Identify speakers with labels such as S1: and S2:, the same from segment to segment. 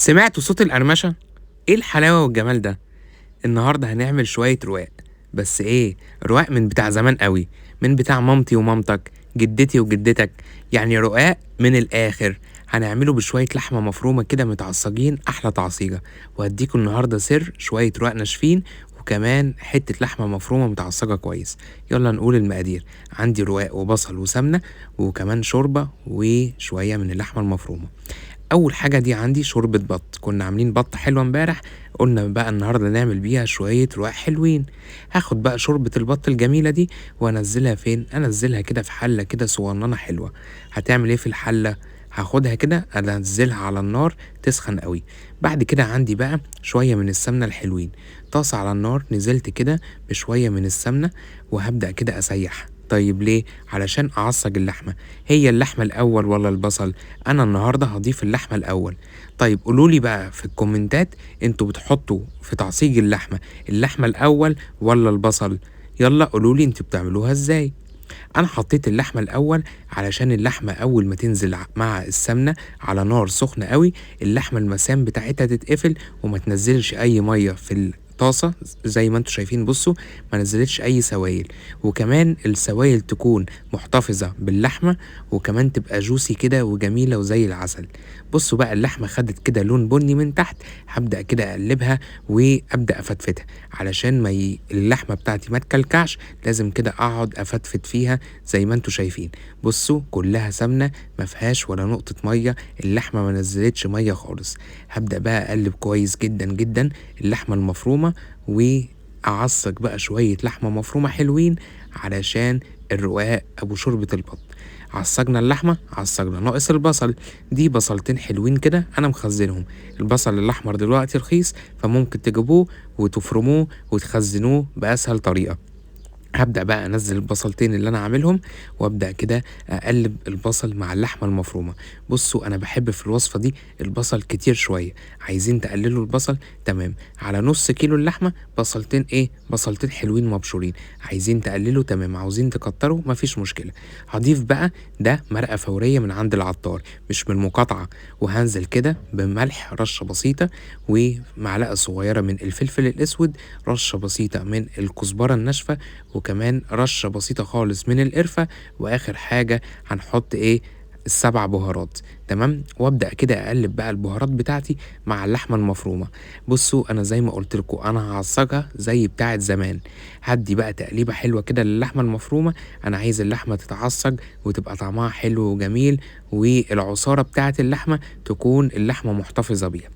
S1: سمعتوا صوت القرمشة؟ ايه الحلاوة والجمال ده؟ النهاردة هنعمل شوية رقاق، بس ايه؟ رقاق من بتاع زمان قوي، من بتاع مامتي ومامتك، جدتي وجدتك، يعني رقاق من الآخر. هنعمله بشوية لحمة مفرومة كده متعصجين أحلى تعصيجة، وهديكوا النهاردة سر شوية رقاق ناشفين وكمان حتة لحمة مفرومة متعصجة كويس. يلا نقول المقادير. عندي رقاق وبصل وسمنة وكمان شوربة وشوية من اللحمة المفرومة. أول حاجة دي عندي شوربة بط، كنا عاملين بط حلوة امبارح، قلنا بقى النهاردة نعمل بيها شوية رقاق حلوين. هاخد بقى شوربة البط الجميلة دي وانزلها فين؟ انزلها كده في حلة كده صغننة حلوة. هتعمل ايه في الحلة؟ هاخدها كده انزلها على النار تسخن قوي. بعد كده عندي بقى شوية من السمنة الحلوين، طاسة على النار، نزلت كده بشوية من السمنة وهبدأ كده اسيحها. طيب ليه؟ علشان اعصج اللحمة. هي اللحمة الاول ولا البصل؟ انا النهاردة هضيف اللحمة الاول. طيب قولولي بقى في الكومنتات، انتوا بتحطوا في تعصيج اللحمة اللحمة الاول ولا البصل؟ يلا قولولي انتوا بتعملوها ازاي. انا حطيت اللحمة الاول علشان اللحمة اول ما تنزل مع السمنة على نار سخنة قوي، اللحمة المسام بتاعتها تتقفل وما تنزلش اي مية في الطاسة زي ما انتوا شايفين. بصوا ما نزلتش اي سوائل، وكمان السوائل تكون محتفظة باللحمة وكمان تبقى جوسي كده وجميلة وزي العسل. بصوا بقى اللحمة خدت كده لون بني من تحت، هبدأ كده اقلبها وابدأ افتفتها علشان ما اللحمة بتاعتي ما تكلكعش، لازم كده اقعد افتفت فيها زي ما انتوا شايفين. بصوا كلها سمنة ما فيهاش ولا نقطة مية، اللحمة ما نزلتش مية خالص. هبدأ بقى اقلب كويس جدا جدا اللحمة المفرومة واعصج بقى شوية لحمة مفرومة حلوين علشان الرقاق ابو شوربة البط. عصجنا اللحمة، عصجنا ناقص البصل. دي بصلتين حلوين كده انا مخزنهم. البصل الاحمر دلوقتي رخيص، فممكن تجيبوه وتفرموه وتخزنوه باسهل طريقة. هبدأ بقى انزل البصلتين اللي انا عاملهم وابدأ كده اقلب البصل مع اللحمة المفرومة. بصوا انا بحب في الوصفة دي البصل كتير شوية، عايزين تقللوا البصل تمام. على نص كيلو اللحمة بصلتين، ايه بصلتين حلوين مبشورين، عايزين تقللوا تمام، عاوزين تكتروا مفيش مشكلة. هضيف بقى ده مرقة فورية من عند العطار مش من المقاطعة، وهنزل كده بملح رشة بسيطة ومعلقة صغيرة من الفلفل الاسود، رشة بسيطة من الكزبرة الناشفة، وكمان رشة بسيطة خالص من القرفة، وآخر حاجة هنحط إيه؟ السبع بهارات تمام. وأبدأ كده أقلب بقى البهارات بتاعتي مع اللحمة المفرومة. بصوا أنا زي ما قلت لكم أنا هعصجها زي بتاعة زمان، هدي بقى تقليبة حلوة كده للحمة المفرومة. أنا عايز اللحمة تتعصج وتبقى طعمها حلو وجميل، والعصارة بتاعة اللحمة تكون اللحمة محتفظة بيها.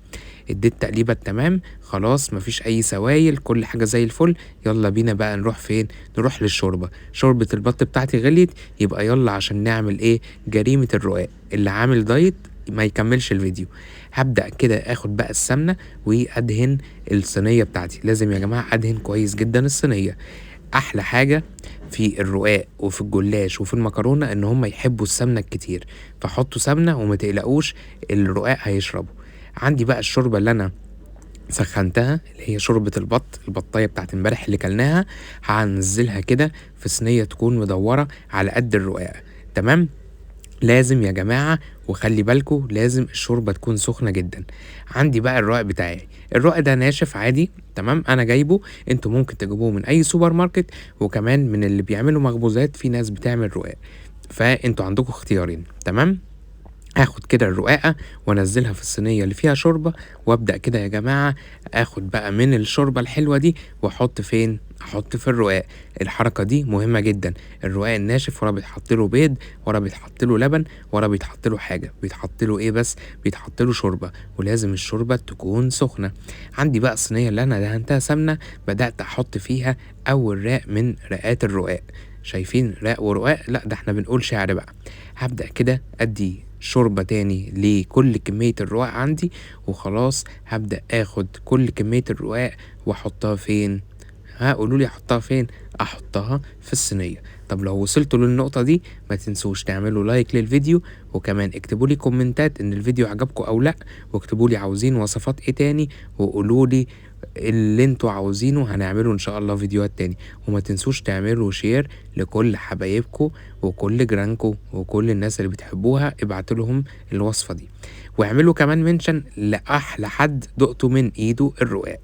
S1: اديت تقليبة التمام، خلاص مفيش اي سوائل، كل حاجة زي الفل. يلا بينا بقى نروح فين؟ نروح للشوربة. شوربة البط بتاعتي غليت، يبقى يلا عشان نعمل ايه؟ جريمة الرقاق. اللي عامل دايت ما يكملش الفيديو. هبدأ كده اخد بقى السمنة وادهن الصينية بتاعتي. لازم يا جماعة ادهن كويس جدا الصينية. احلى حاجة في الرقاق وفي الجلاش وفي المكرونة ان هم يحبوا السمنة الكتير، فحطوا سمنة وما تقلقوش الرقاق هيشربوا. عندي بقى الشوربة اللي أنا سخنتها اللي هي شوربة البط، البطاية بتاعت امبارح اللي كلناها، هنزلها كده في صينية تكون مدورة على قد الرقاق تمام. لازم يا جماعة وخلي بالكو لازم الشوربة تكون سخنة جدا. عندي بقى الرقاق بتاعي، الرقاق ده ناشف عادي تمام، أنا جايبه، انتوا ممكن تجيبوه من أي سوبر ماركت، وكمان من اللي بيعملوا مخبوزات في ناس بتعمل رقاق، فانتوا عندكم اختيارين تمام. هاخد كده الرقاقة وانزلها في الصينية اللي فيها شوربة، وابدأ كده يا جماعة اخد بقى من الشوربة الحلوة دي واحط فين؟ احط في الرقاق. الحركة دي مهمة جدا. الرقاق الناشف ولا بيتحط له بيض ولا بيتحط له لبن ولا بيتحط له حاجة، بيتحط له ايه بس؟ بيتحط له شوربة، ولازم الشوربة تكون سخنة. عندي بقى الصينية اللي انا دهنتها سمنة، بدأت احط فيها اول رق من رقات الرقاق. شايفين رق ورقاق؟ لا ده احنا بنقول شعر بقى. هبدأ كده ادي شوربة تاني لكل كمية الرقاق عندي، وخلاص هبدأ اخد كل كمية الرقاق واحطها فين؟ ها قولوا لي احطها فين؟ احطها في الصينية. طب لو وصلتوا للنقطة دي ما تنسوش تعملوا like للفيديو، وكمان اكتبوا لي كومنتات ان الفيديو عجبكم او لا، واكتبوا لي عاوزين وصفات ايه تاني، وقولوا لي اللي انتوا عاوزينه هنعمله ان شاء الله فيديوهات تاني. وما تنسوش تعملوا share لكل حبايبكم وكل جيرانكم وكل الناس اللي بتحبوها، ابعتوا لهم الوصفة دي، واعملوا كمان mention لأحلى حد دقته من ايده الرقاق.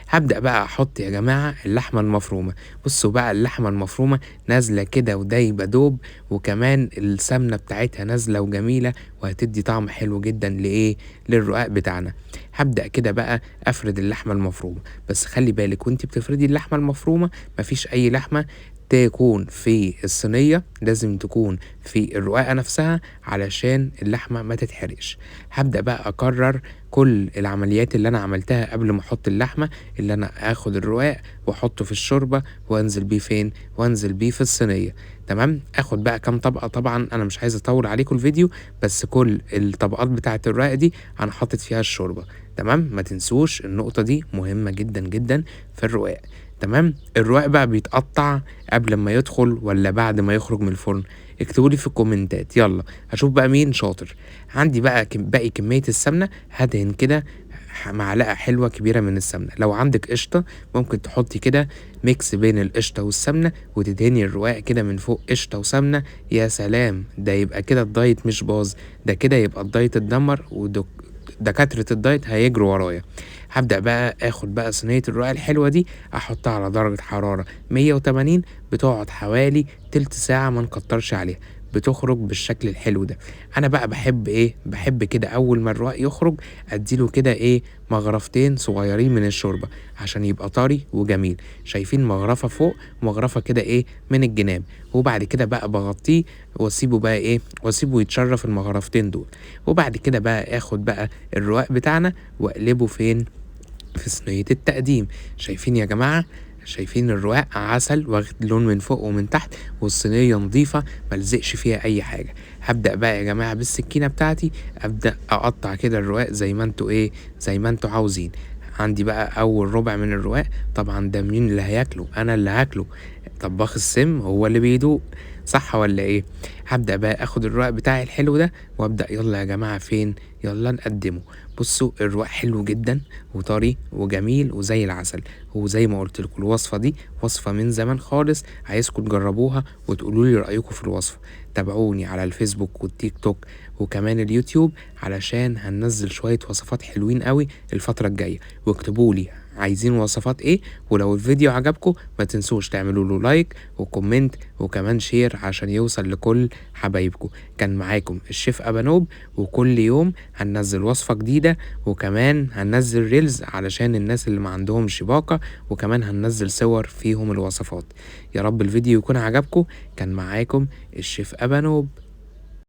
S1: هبدأ بقى احط يا جماعة اللحمة المفرومة. بصوا بقى اللحمة المفرومة نازلة كده ودايبة دوب، وكمان السمنة بتاعتها نازلة وجميلة، وهتدي طعم حلو جدا لإيه؟ للرقاق بتاعنا. هبدأ كده بقى افرد اللحمة المفرومة، بس خلي بالك وانت بتفردي اللحمة المفرومة مفيش اي لحمة تكون في الصينية، لازم تكون في الرقاقة نفسها علشان اللحمة ما تتحرقش. هبدأ بقى أكرر كل العمليات اللي أنا عملتها قبل ما أحط اللحمة، اللي أنا آخد الرقاق وأحطه في الشوربة وأنزل بيه فين؟ وأنزل بيه في الصينية. تمام. آخد بقى كام طبقة، طبعا أنا مش عايز أطول عليكم الفيديو، بس كل الطبقات بتاعة الرقاق دي أنا حاطط فيها الشوربة. تمام، ما تنسوش النقطة دي مهمة جدا جدا في الرقاق. تمام. الرقاق بقى بيتقطع قبل ما يدخل ولا بعد ما يخرج من الفرن؟ اكتبوا لي في الكومنتات، يلا هشوف بقى مين شاطر. عندي بقى باقي كمية السمنة، هدهن كده معلقة حلوة كبيرة من السمنة. لو عندك قشطة ممكن تحطي كده mix بين القشطة والسمنة، وتدهني الرقاق كده من فوق قشطة وسمنة. يا سلام، ده يبقى كده الدايت مش باظ، ده كده يبقى الدايت اتدمر ودكاترة الدايت هيجروا ورايا. هبدأ بقى اخد بقى صينية الرقاق الحلوة دي، احطها على درجة حرارة 180، بتقعد حوالي تلت ساعة ما نكترش عليها، بتخرج بالشكل الحلو ده. انا بقى بحب ايه؟ بحب كده اول ما الرقاق يخرج اديله كده ايه، مغرفتين صغيرين من الشوربة عشان يبقى طري وجميل. شايفين مغرفة فوق ومغرفة كده ايه من الجناب، وبعد كده بقى بغطيه واسيبه بقى ايه، واسيبه يتشرف المغرفتين دول. وبعد كده بقى اخد بقى الرقاق بتاعنا واقلبه فين؟ في صينية التقديم. شايفين يا جماعة؟ شايفين الرقاق عسل واخد لون من فوق ومن تحت، والصينية نظيفة ملزقش فيها أي حاجة. هبدأ بقى يا جماعة بالسكينة بتاعتي أبدأ أقطع كده الرقاق زي ما انتوا إيه، زي ما انتوا عاوزين. عندي بقى أول ربع من الرقاق، طبعا ده مين اللي هياكله؟ أنا اللي هاكله، طباخ السم هو اللي بيدوق، صح ولا إيه؟ هبدأ بقى أخد الرقاق بتاعي الحلو ده وأبدأ يلا يا جماعة فين؟ يلا نقدمه. بصوا الرقاق حلو جدا وطري وجميل وزي العسل، وزي ما قلت لكم الوصفة دي وصفة من زمان خالص، عايزكم تجربوها وتقولوا لي رأيكم في الوصفة. تابعوني على الفيسبوك والتيك توك وكمان اليوتيوب علشان هننزل شوية وصفات حلوين قوي الفترة الجاية، واكتبوا لي عايزين وصفات ايه. ولو الفيديو عجبكم ما تنسوش تعملوا له like و comment وكمان share عشان يوصل لكل حبايبكم. كان معاكم الشيف أبانوب، وكل يوم هننزل وصفة جديدة، وكمان هننزل reels علشان الناس اللي ما عندهمش باقة، وكمان هننزل صور فيهم الوصفات. يا رب الفيديو يكون عجبكم. كان معاكم الشيف أبانوب.